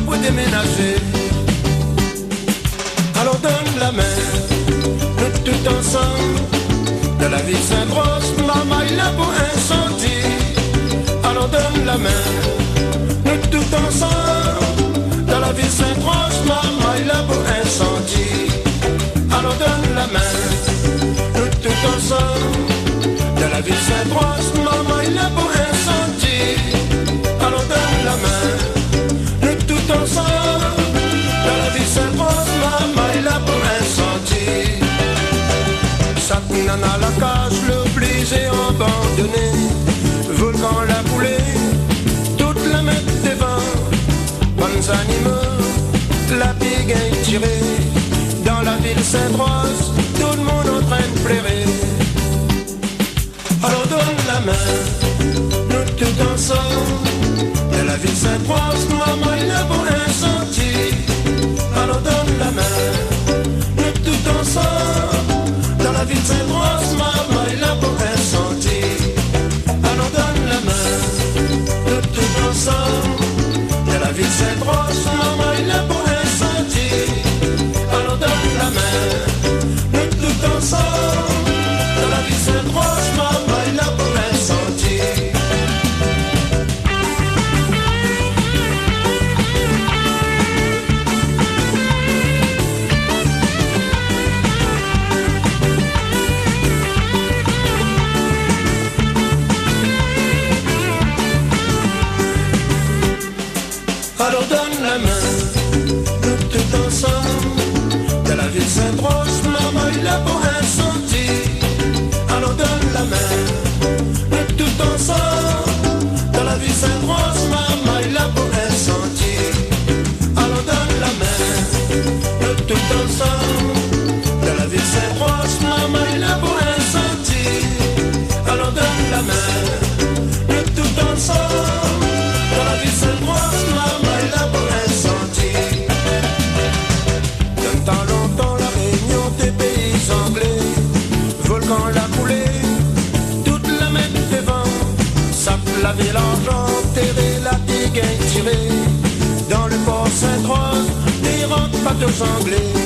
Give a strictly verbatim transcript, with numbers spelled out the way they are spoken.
Pou déménazé. Alon donn la min, nou tout ansanm. Dan la vil Sint-Roz, marmay la pou insandi. Alon donn la min, nou tout ansanm. Dan la vil Sint-Roz, marmay la pou insandi. Alon donn la min, nou tout ansanm. Dan la vil Sint-Roz, marmay la pou insandi. Alon donn la min, nou tout ansanm. Dan la vil Sint-Roz, marmay la pou insandi. Sak nana la kaz lé oblizé abandoné. Volkan la koulé, tout la mèt devan. Bann zanimo la pi gingn tiré. Dan la vil Sint-Roz, tout moun antrinn pléré. Alon donn la min, nou tout ansanm. Dan la vil Sint-Roz, marmay la pou insandi. Alon donn la min, nou tout ansanm. Dan la vil Sint-Roz, marmay la pou insandi. Alon donn la min, nou tout ansanm. Dan la vil Sint-Roz, marmay la pou insandi. Alon donn la min, nou tout ansanm. Dan la vil Sint-Roz, marmay la pou insandi. Alon donn la min, nou tout ansanm. Dan la vil Sint-Roz, marmay la pou insandi. Alon donn la min, nou tout ansanm. Dan la vil Sint-Roz, marmay la pou insandi. Alon donn la min, nou tout ansanm. Dan la vil Sint-Roz, marmay la pou insandi. Alon donn la min, nou tout ansanm. Dan la vil Sint-Roz, marmay la pou insandi. Dan tan lontan, La Rényon té péi zanglé. Volkan la koulé, tout la mèt devan. Sak lavé larzan, téré la pi gingn tiré. Dan le por Sint-Roz, i rant bato zanglé.